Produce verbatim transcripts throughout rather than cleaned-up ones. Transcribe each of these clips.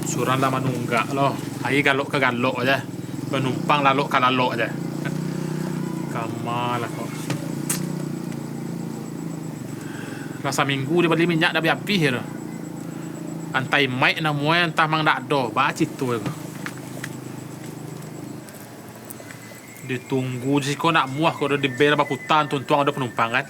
Surang lah manunggak lo. Aia galok ka galok aja. Panumpang lalok ka lalok aja. Kama lah kok. Lah saminggu di bali minyak dah abih-abih tu. Antah imaik namuah, antah mang dak ado. Bacito tu. Ditunggu di siko nak muah, kok udah dibel baputa, tuntuang ado panumpang kan.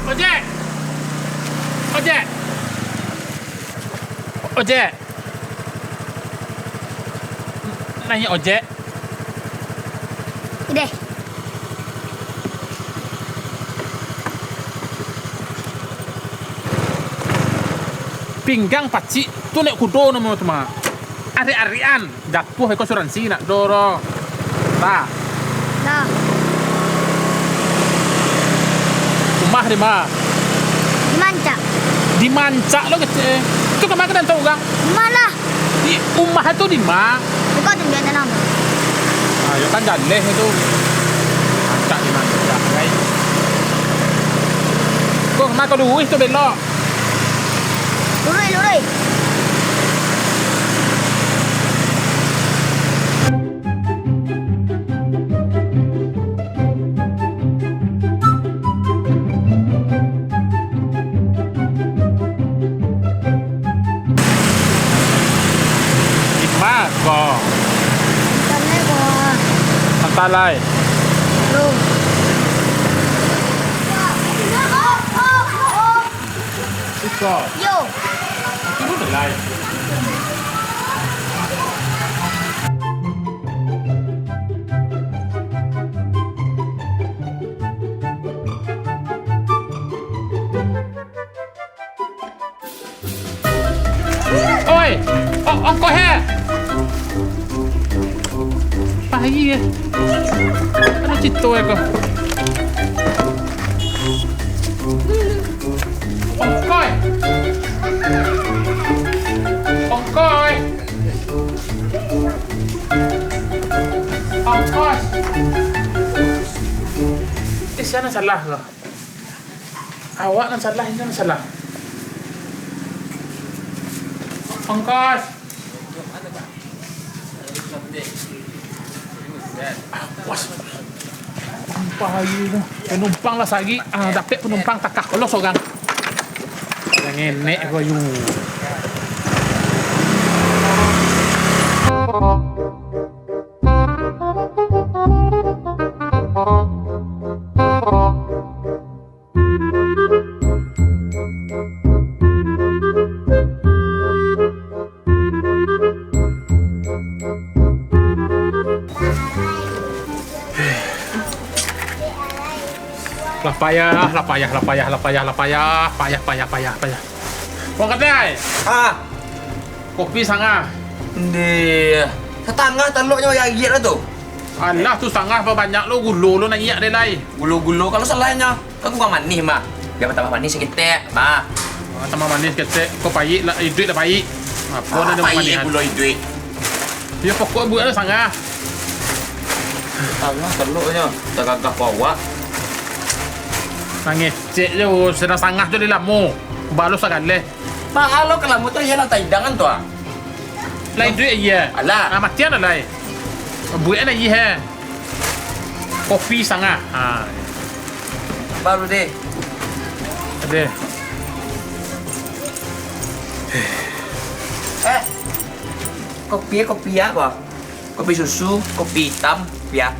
Ojek! Ojek! Ojek! Naiak ojek! Deh. Pinggang pacik, tu naik kudo namo tu mah. Ariak-ariakan, jatuah iko asuransi nak do ro. Lah. Lah. Rumah di ma? Di Mancak. Di Mancak lo kecek. Tu kama ka diantaan urang? Rumah lah. Di rumah tu di ma? Iko tu dia tanam. Ah, yo kan jaleh itu. Mancak di Mancak, guys. Kok nak ka luruih tu belok? Luruih, luruih. Di ma ko? Santai ko. Santai lai. Lu. Iko. Yo. Turun lai. Oi, o-, ongkoh, eh. Pai, eh. Ado cito, eh, ko. Ongkoh. Ongkoh. Ongkoh. Eh, sia nan salah ko? Awak nan salah, inyo nan salah. Ongkos. Awas. Panumpang ayu tu. Panumpang lah sagi. Ah, dapek panumpang takah ko lo surang. Ngenek ko ayu. Lah payah, lah payah, lah payah, lah payah, lah payah, payah, payah, payah, payah. Wong kadai. Ah. Kopi sangah. Ndeh. Satangah taloknyo agiah lah tu. Alah, tu sangah babanyak lo, gulo lo naiak deh lai. Gulo-gulo, kalau salahnyo, kan kurang manih mah. Bia batambah manih saketek, mah. Ah, tambah manih saketek, ko paik lah, iduik lah paik. Apo nan payik pamanihan? Gulo iduik. Yo, pokok buek lah sangah. Sangah taloknyo, tagagah ko awak. Nangecek jo, sadang sangah tu di lamo. Balos sagaleh. Baa lo kalamo tu, iyo nan taidangan tu, ah. Lai duit, iyo. Alah. Ah, matian lah, lai. Buek lah, iyo, eh. Kopi sangah. Ha. Baru deh. Deh. Eh. Kopi, kopi apo? Kopi susu, kopi itam, kopi apo?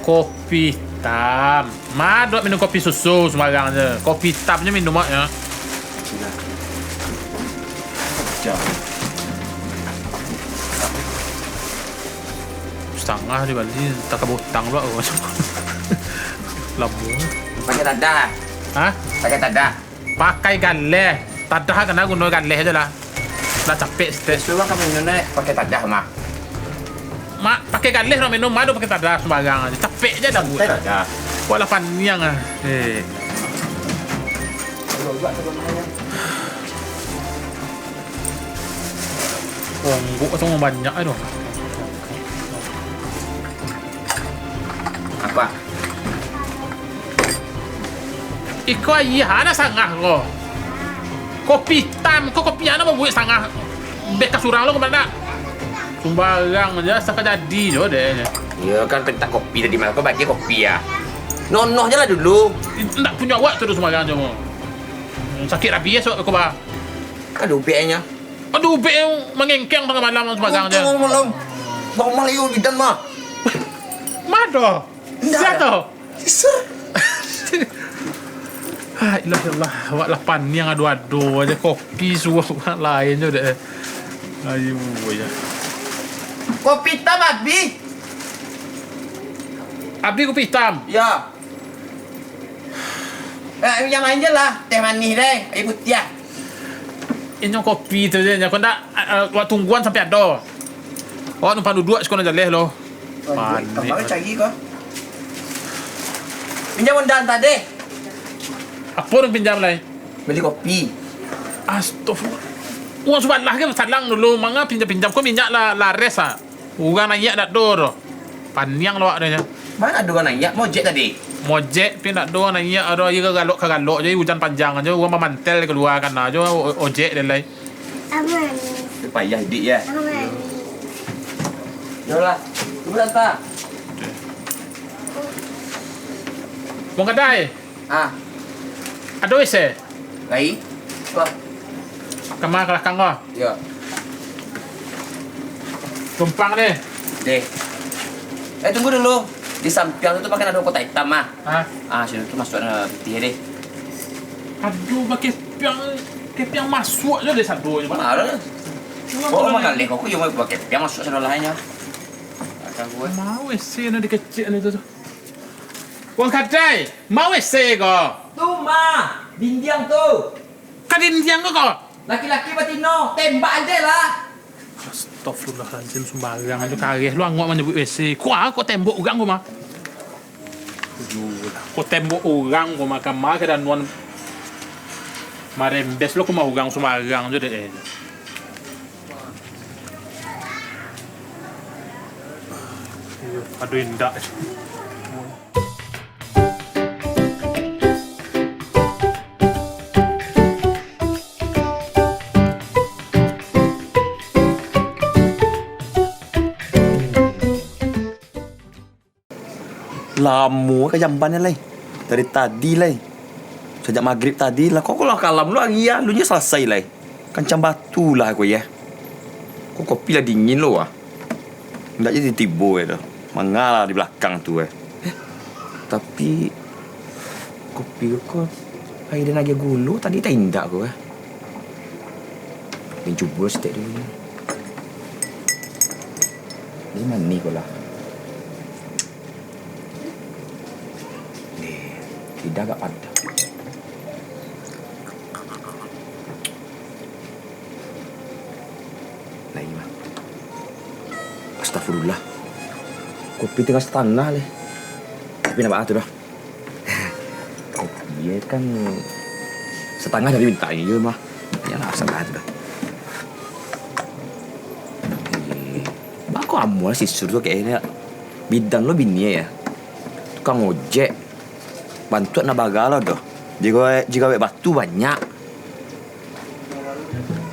Kopi itam. Ma dok minum kopi susu sumbarang se. Kopi itam se minum awak nyo. Satangah dibali, takah botang pulo. Lamo. Pakai tadah. Hah? Pakai tadah. Pakai galeh. Tadah kan guno galeh se lah. Lah capek stek. Suruah kami nunai pakai tadah mah. Mak, pakai galeh urang minum, ado pakai tadah sumbarang aja. Capek je dah buek. Santai saja. Bueklah paniang ah. Eh. Onggok tu banyak tu. Apa? Iko ayah anak sangah ko. Kopi itam ko, kopi anak babuek sangah. Beh ka surang lo kemana? Sumbarang je, asa ka jadi jo deh. Iyo kan, pintak kopi tadi malam, ko bagi kopi ya. Nonoh je lah dulu. Ndak punyo awak tu sumbarang jo. Sakik rabies awak ko, bah. Aduh, ubeknyo. Aduh, ubek mangengkeng tangah malam sumbarang je. Tangah malam. Bang Maliu bidan mah. Mado? Ndak. Sia tu? Sir. Ah, ilah, ilah. Awak lah paniang ado-ado aja. Kopi suah lain je deh. Ayo, ya. Kopi hitam, Abi. Abi kopi hitam? Ya. Eh, yang lain je lah. Teh manih deh, air putiah. Inyo kopi tu je, nyo kok ndak, eh, eh, wak tungguan sampai ado. Awak numpang duduak siko nan jaleh lo. Panik. Tambah cari ko. Pinjam onda tadi. Apo urang pinjam lai? Beli kopi. Astagfirullah. Uang subalah ke salang dulu, manga pinjam-pinjam ko minyak lah lares ah. Urang naiak dak ado doh. Paniang lo awak deh nyo. Mano ado urang naiak? Mojek tadi. Mojek pi dak ado urang naiak, ado aja kagalok-kagalok je, ujan panjang aja, urang mamantel kalua kana aja, o-, ojek deh lai. Aman. Payah iduik ya. Aman. Yolah, tunggu dah. Wong kadai. Ah. Ado isi? Lai? Apa? Kama ka lakang ko. Yo. Tumpang deh. Deh. Eh, tunggu dulu. Di sampiang tu, tu pakai ado kotak itam, ah. Hah? Ah, sini tu masuk dalam pitih deh. Aduh, pakai piang, pakai piang masuk je deh sado je, Pak. Mana ada? Cuma Oh, kalau makan ni- leh, kau yo pakai piang masuk sado lah nyo. Akan buat. Mau isi nak dikecek ni tu. Wong kadai, mau ese ko? Tu mah, dindiang tu. Ka dindiang ko ko? Laki-laki batino, tembak aja lah. Astagfirullahaladzim, sumbarang aja kareh lu angok manyebut W C. Kua ko tembok urang ko mah? Ko tembok urang ko mah, kama ka danuan marembes lo ko mah urang sumbarang jo dek e. Iyo, aduh indak. Lamo ka jamban ni lai. Dari tadi lai. Sajak magrib tadi lah. Kok lah kalam lu ari ah. Lu nyo salasai lai. Kancang batu lah ko yah. Kok kopi lah dingin lo ah. Indak jadi tibo e tu. Manga lah di balakang tu e. Eh, tapi kopi ko ai den agiah gulo tadi tak indak ko eh. Den cubo saketek dulu. Jadi manih ko lah. Ni, lidah agak padah. Lai, Bang. Astagfirullah. Kopi tinggal satangah lai. Tapi ndak baa tu doh. Kopi ye kan satangah dari mintaknyo mah. Iyolah, satangah tu doh. Eh, baa kok amuah si Sur tu kayaknyo. Bidan lo bini ye. Tukang ojek. Bantuak nak bagalo doh. Jigawek, jigawek batu banyak.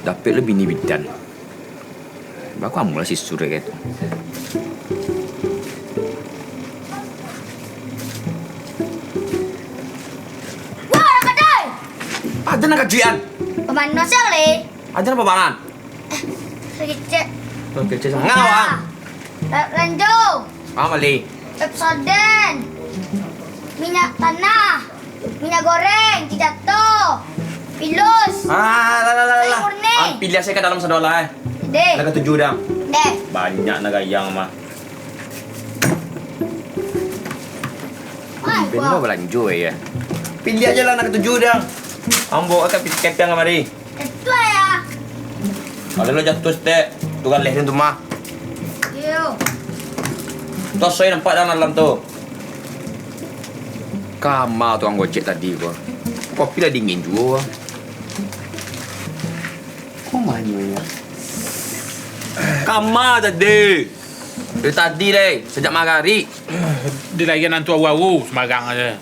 Dapek lo bini bidan. Baa kok amuah si Sur kayak tu. Wah, nak kadai. Ada nak kajian. Pemano sih le? Ada nak pamangan? Kecek. Kecek sangat, Bang. La-, lanjo. Ah, mali. Pepsodent. Minyak tanah. Minyak goreng, Cijato. Pilus. Ah, lah, lah, lah, lah. Air murni. Ampilah saya ka dalam sadolah, eh. Deh. Nak katuju dah. Deh. Banyak nak gayang mah. Ai, Ben wah. Mau balanjo, ya. Pilih aja lah nak katuju dah. Ambo akan pilih kepeng kamari. Itu ya. Kalau lo jatuh stek, tu galeh tu mah. Iyo. Tu asoi nampak dalam tu. Kama tukang gojek tadi ko. Kopi lah dingin juo. Kok manyo ya? Kama tadi. Dari tadi lai, sajak magarik. Di lagian antu awu-awu, sumbarang aja.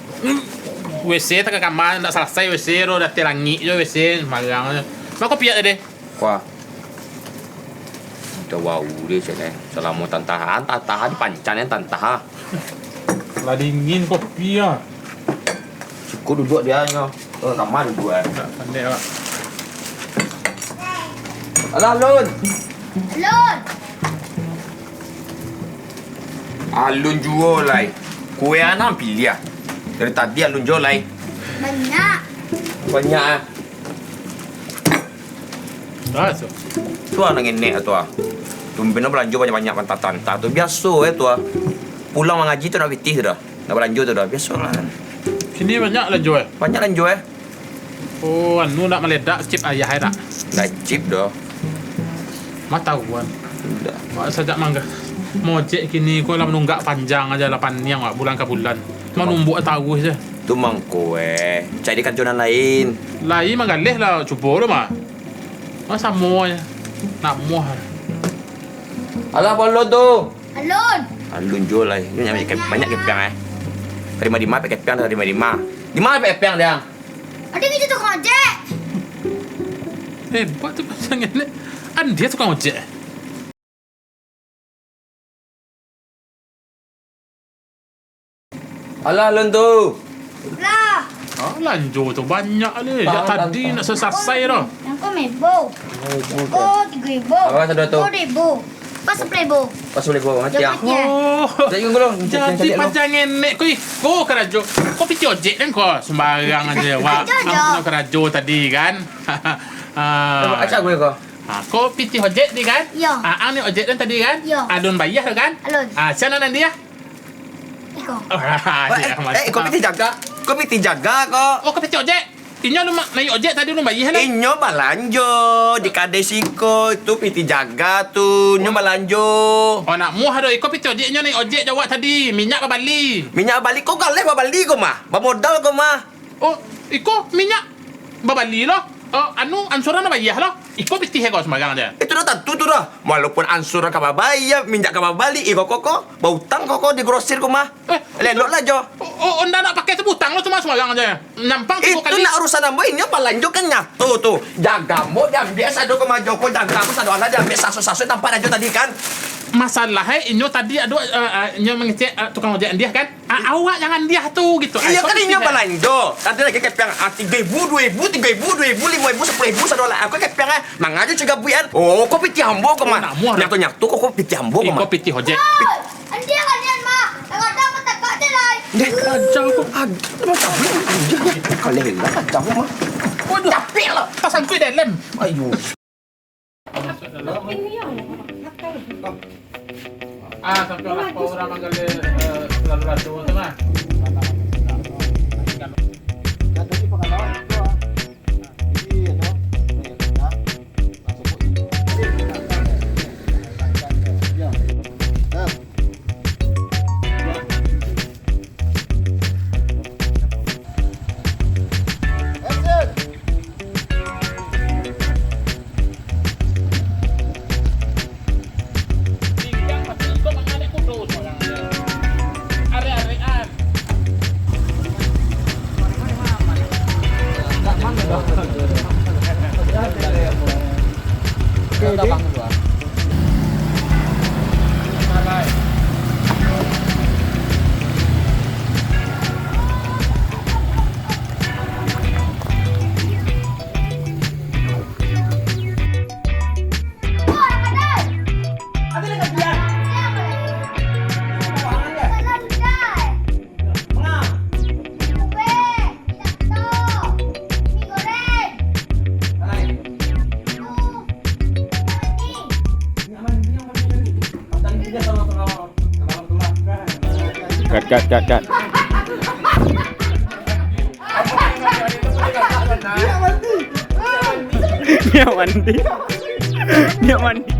W C tak ka kama, ndak salasai W C tu, dah tiang langik jo W C, sumbarang aja. Mako piak tadi. Wah. Dah wau deh, cek eh. Salamo tantahan, tantahan, pancan yang tantah, ah. Lah dingin kopi, ah. Cukup duduk dia nyo. Oh, kamar duduk, eh. Tak pandai, Wak. Alah, Lun. Lun. Alun juo lai. Kue anam piliah. Dari tadi alun juo lai. Banyak. Banyak, ah. Ah, so. Tu ah, nan ngenek tu ah. Tumben balanjo banyak-banyak, mantah-mantah tu. Biaso eh tu ah. Pulang mangaji tu nak pitih tu dah. Nak balanjo tu dah. Biaso lah. Kini banyak lanjo eh? Banyak lanjo eh. Oh, anu nak maledak chip ayah eh tak? Ndak chip doh. Mah tahu kan. Ndak. Wak sajak mangga. Mojek kini ko lah manunggak panjang aja lah, paniang wak bulan ka bulan. Manumbuak taruih je. Tu mangko eh. Cari karajo nan lain. Lain manggaleh lah, cubo tu mah. Mah samo aja. Nak muah. Alah, Apollo tu. Alun. Alun juo lai. Ni banyak, banyak kepiang eh. Tarimo dima pek kepiang, tarimo dima. Dima pek kepiang dia. Ada gitu tukang ojek. Hebat tu pasangan ni. An dia tukang ojek. Alah, Lun tu. Lah. Ah, lanjo tu banyak le. Jak tadi nak sasai dah. Yang ko mebo. Ko tigo ribu. Apa sado tu? Ko ribu. Pas sepuluh ribu. Pas sepuluh ribu, mati ah. Oh. Jadi pancang ngenek ko iko karajo. Ko pitih ojek kan ko. Sembarang aja wak. Ang punyo karajo tadi kan. Ah. Acak gue ko. Ha, ko pitih ojek ni kan? Iyo. Ah, ang ni ojek kan tadi kan? Iyo. Alun bayah tu kan? Alun. Ah, sia nan dia? Iko. Eh, iko pitih jaga. Ko pitih jaga ko. Oh, ko pitih ojek. Inyo alun ma-, naik ojek tadi alun bayah ni. Inyo balanjo di kadai siko. Itu pitih jaga tu. Inyo balanjo. Oh, nak muah doh. Iko pitih ojek inyo naik ojek jawab tadi. Minyak babali. Minyak babali. Ko galeh babali ko mah. Bamodal ko mah. Oh, iko minyak babali lo. Oh, anu, ansuran lah bayah lo. Iko pitih ko sumbarang aja. Itu dah tantu tu dah. Walaupun ansuran ka babayah, minyak ka babali, iko koko, bautang koko di grosir ko mah. Eh, elok lah jo. Oh, oh, ndak nak pakai tu butang lo cuma sumbarang aja. Nyampang tigo kali. Itu nak urusan ambo, inyo balanjo kan nyato tu. Jaga ambo diambiak sado ko mah jo ko, jaga ambo sado alah diambiak saso-saso tampak ajo tadi kan. Masalah eh, inyo tadi ado, eh, eh, inyo mangecek, eh, tukang ojek andiah kan? Ah, awak jangan dia tu, gitu. Iyo, kan inyo balanjo. Tadi lagi kepiang, ah, tigo ribu, duo ribu, tigo ribu, duo ribu, limo ribu, sepuluh ribu, sado lah. Aku kepiang, ah, mangajo ciga buian. Oh, ko pitih ambo ko mah. Nyato-nyato ko, ko pitih ambo ko mah. Iko pitih ojek. Andiah kalian mah. Kadang-kadang matakak je lah. Deh, aja ko. Aduh, andiah. Kalian lah, aja ko mah. Waduh. Capek lah. Tasangkuik dalam. Ayo. Ah, sampai lapau urang manggaleh, eh, selalu rado tu mah. Cut, cut, cut, cut. Dia mandi. Dia mandi.